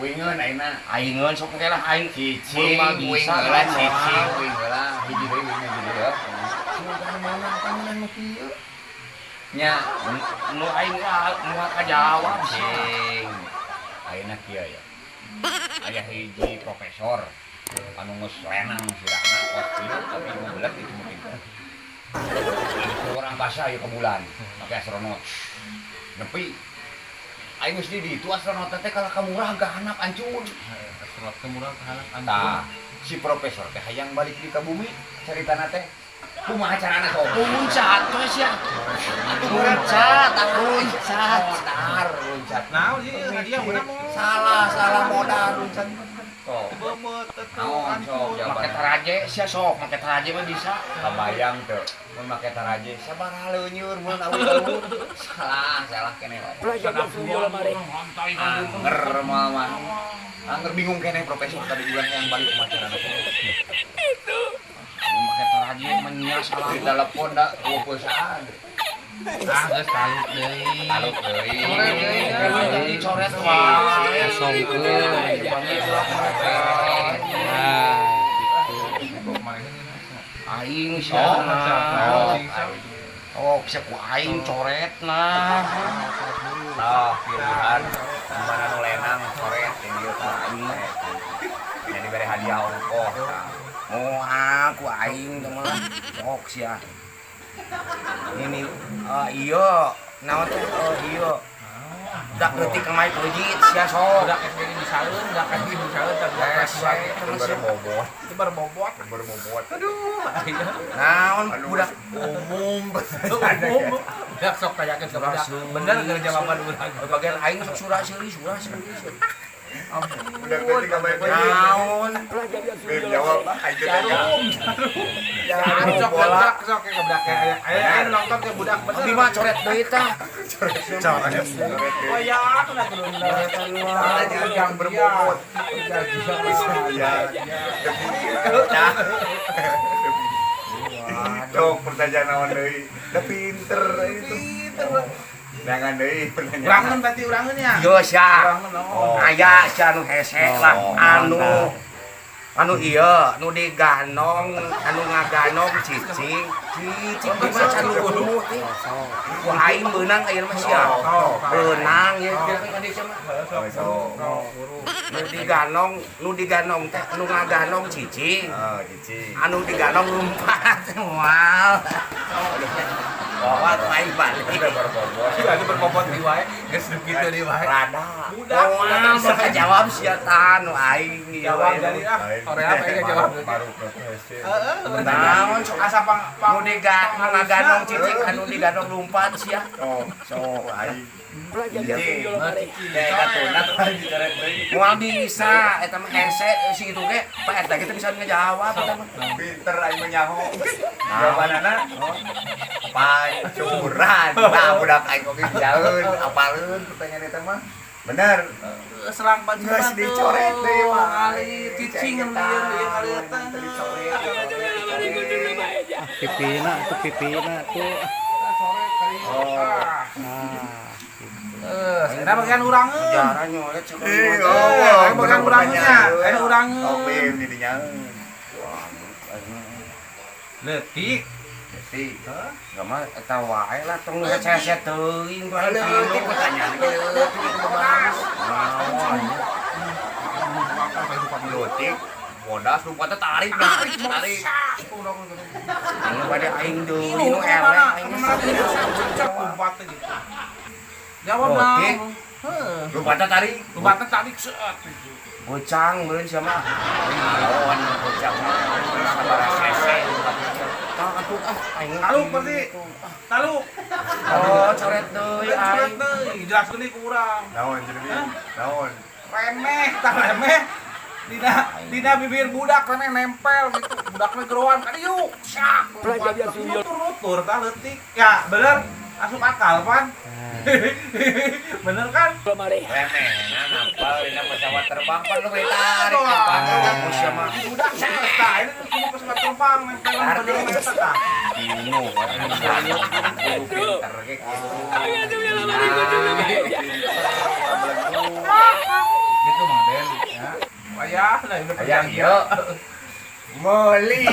Uingeun ayeuna. Aingeun sok engke lah aing. Cicing, Belum uing bisa, heula moal. Cicing, uing heula. Hiji deui, uing hiji deui ya. Semoga menang pangilan nu kieu. Nya, Nu aing mah moal kajawab sih. Cicing. Ayeuna kieu ya. Aya hiji profesor anu geus lenang sirahna kos kieu, tapi 15 itu mungkin. Keluar angkasa ieu ke bulan, pakai astronot. Nepi aing geus di ditu, astronot teh kalah ka murah ka handap ancur. Astronot teh murah ka handap ancur. Tah, si profesor teh hayang balik di ka bumi, caritana teh. Kumaha carana sok? Loncat we sia. Loncat, loncat. Modar loncat. Nah, ieu hadiah beunang mau. Salah, salah, modar loncat. Sok. Beumeuh teh Naon sok Make jawabanna? taraje sia sok, make taraje mah bisa. Kabayang teu? Mun make taraje sabaraha leunyeun mun awi. Salah, salah keneh wae. Anger moal mah. Anger bingung keneh profesor tadi juga yang balik kumaha carana. Mun make taraje mah nya salah. Di telepon da euweuh perusahaan. Ah, geus taluk deui. Taluk deui. Coret deui. Coret wae. Kosongkeun. Nah, gitu. Aing sia. Oh, Oh, bisa ku aing coret nah. Tah, pilihan mana nu lenang coret yang ieu tah aing. Jadi bere hadiah ongkoh tah. Moal ku aing teh mah. Sok sia. Ini iya, naon teh iya. Budak leutik kamari peujeut sia sok. Budak SD ini disaeun, budak SD disaeun, tapi budak kelas dua gitu. Berbobot, Itu berbobot. Berbobot. Aduh, ayo. Naon budak Umum. Umum. Budak sok tanyakeun ke budak. Bener gak jawaban urang? Bagian aing sok surah seuri, surah seuri. Budak tadi kamari Naon? Bim jawab ah aing teh. Jarum, jarum. Sok Bola. budak sok ke budak kayak ayo ayo nonton ke budak bener. Abi mah coret deui tah. Coret. Oh ya, aku nak dulu. Pertanyaan yang berbobot. Ya. Nah. Cok, pertanyaan naon deui? Da pinter itu. Jangan deui pertanyaan. Urangan berarti urangan ya. Yo sia. Urangan oh. Aya sia nu hese lah Oh, anu mantap. Anu iya nu diganong, anu ngaganong cicing cicing di mah can wunguh teh ku aing beunang ayeuna mah sia beunang ya kira ka dieu mah. Nu diganong, nu diganong teh nu ngaganong cicing. Oh, cicing. Anu diganong lumpat moal. Bawa ku aing balik. Udah berbobot. Itu berbobot di wae, geus kitu di wae. Rada Budak, moal bakal jawab sia tah nu aing ieu Jawab wae. jadi ah, Korea apa yang jawab? Baru profesi. Heeh. Naon sok Asa pang nu diga nu ngaganong cicing, anu diganong lumpat sia. Oh, Sok aing. Cicing. Kayak katuna aing dicoret deui. Moal bisa eta mah hese si itu ge Pak eta kita bisa ngejawab eta mah. Pinter aing mah nyaho. Jawabanana pancuran. Nah, budak aing oge jaeun, apaleun pertanyaan eta mah. Bener. Selang baju. Geus dicoret deui mah. Ngalir cicing lieur ieu ngalir teh. Dicoret. Pipina tuh, pipina tuh. Oh. Nah, gitu. Eh, sekarang bagian urangeun. Sejarah nyoret cek. Ih, Oh, bagian urangeunnya. Aya urangeun. Oh, bim di dinya. Leutik. Si. Enggak mah eta wae lah tong hese-hese teuing wae. Leutik pertanyaan ge leutik kumaha. Leutik. Bodas lompatnya tarik tarik tarik. Anu bade aing deui Ini nu eleh aing mah. Lompat gitu. Jawab Leutik. lah. Heeh. Lompatnya tarik. Lompatnya tarik set gitu. Bocang meureun sia mah. Lawan bocah mah sabaraha hese lompatnya. Tah atuh ah aing. Taluk berarti. Taluk. Oh, coret deui Coret aing. deui, jelaskeun deui ku urang. Naon jadi naon? Remeh, tah remeh. Dina dina bibir budak remeh nempel gitu. Budaknya geroan kan yuk. Syak. Nutur-nutur tah leutik. Ya, bener. Asup akal pan. Bener kan? Remeh, nah napal dina pesawat terbang pan lu tarik lompatnya. Sia mah. Budak tah ini cuma pesawat terbang nempelan bener eta tah. Dino, kudu pinter ge kitu. Gitu, Mang Den ya. Wayah lah udah Aya perjanjian. ieu. Meuli.